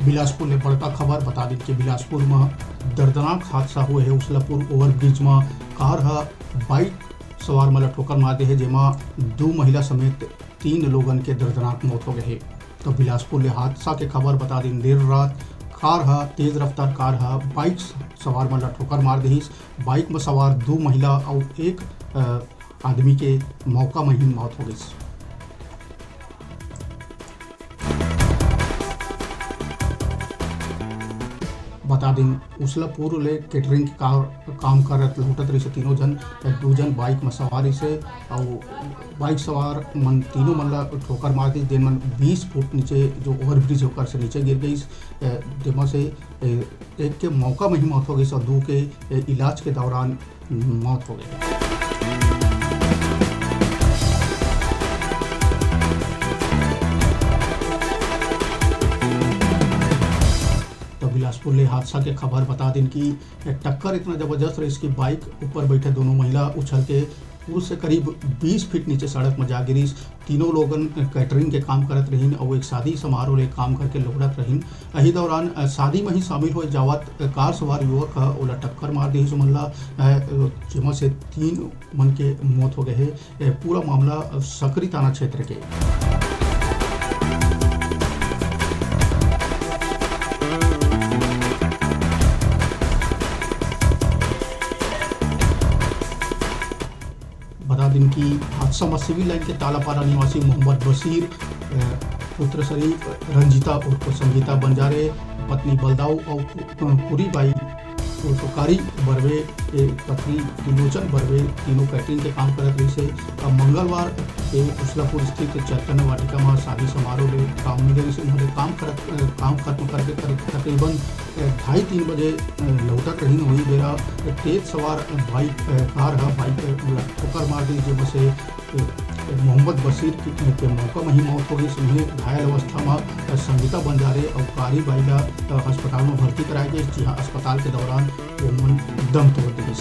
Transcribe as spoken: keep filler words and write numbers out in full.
बिलासपुर ले बड़का खबर। बता दिन कि बिलासपुर म दर्दनाक हादसा होए हे। उसलापुर ओवरब्रिज म कार ह बाइक सवार मन ल ठोकर मार दे हे, जेमा दू महिला समेत तीन लोगन के दर्दनाक मौत हो गए हे। तो बिलासपुर ले हादसा के खबर। बता दिन देर रात कार ह, तेज रफ्तार कार ह बाइक सवार मन ल ठोकर मार देहिस। बाइक म सवार दू महिला अउ एक, अ, आदमी के मौका म ही मौत हो गइस। बता दिन, उसलापुर ले केटरिंग के का-, काम करत लहुटत रहिसे तीनों झन। दू झन बाइक म सवार रहिसे अउ बाइक सवार मन तीनों मन ला ठोकर मार दिस, जेन मन बीस फुट नीचे जो ओवरब्रिज हे ओकर से नीचे गिर गइस। ए, जेमा से, ए, एक के मौका म ही मौत हो गइस अउ दू के, ए, इलाज के दौरान मौत हो गई। तो बिलासपुर ले हादसा के खबर। बता दिन कि टक्कर इतना जबरदस्त रहिस कि बाइक ऊपर बैठे दोनों महिला उछल के पुल से करीब बीस फीट नीचे सड़क म जा गिरिस। तीनों लोगन केटरिंग के काम करत रहिन अउ एक शादी समारोह ले काम करके लौटत रहिन। एही दौरान, अ, शादी म ही शामिल होए जावत, अ, कार सवार युवक ह ओला टक्कर मार दिस। ओमन ला, अ, जेमा से तीन मन के मौत हो गए हे। ए, पूरा मामला, अ, सकरी थाना क्षेत्र के। बता दिन कि हादसा म सिविल लाइन के तालापारा निवासी मोहम्मद बशीर, अ, पुत्र शरीफ रंजीता उर्फ संगीता बंजारे, पत्नी बलदाऊ अउ कु-, कुरीबाई उर्फ कारी बर्वे के पत्नी त्रिलोचन बर्वे तीनों केटरिंग के काम करत रहिसे। अब मंगलवार के उसलापुर स्थित चैतन्य वाटिका म शादी समारोह ले काम मिले रहिसे। उन्होंने काम करत, अ, काम खत्म करके करीब तकरीबन, अ, ढाई तीन बजे, अ, लौटत रहिन। वही बेरा तेज सवार बाइक, अ, कार ह बाइक, अ, ला ठोकर मार दी, जेमा से मोहम्मद बशीर के, के मौका म ही मौत हो गई। उन्हें घायल अवस्था म संगीता बंजारे अउ कारी बाई ला अस्पताल म भर्ती कराए गए, जिहां अस्पताल के दौरान ओमन दम तोड़ दिस।